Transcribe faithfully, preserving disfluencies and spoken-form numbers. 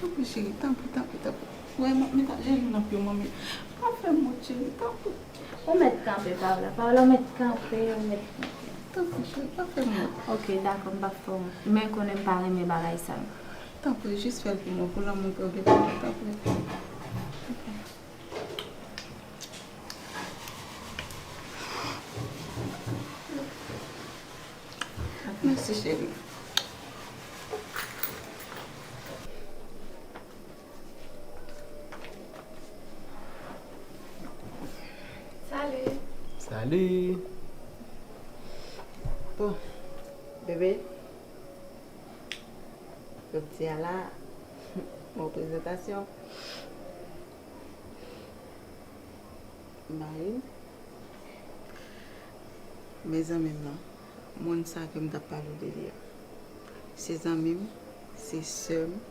Tanpri, cheri, tanpri, tanpri, tanpri. Wè, m ap met a jenou nan pye w, manmi. Pa fè m wont, cheri, tanpri. Ou mèt kanpe, Paola. Paola, ou mèt kanpe, ou mèt kanpe. Tanpri, cheri, pa fè m wont. Ok, dakò, m p ap fè w wont. Men konnen m pa renmen bagay sa yo. Tanpri, jis fè l pou mwen, pou lanmou ke w gen pou mwen, tanpri. Mèsi, cheri. Salut. Salut. Bon, bebe. Soti a la. Bon prezantasyon. Marine. Men zanmi m nan. Moun sa ke m t ap pale w de li a. Se zanmi m, se sè m,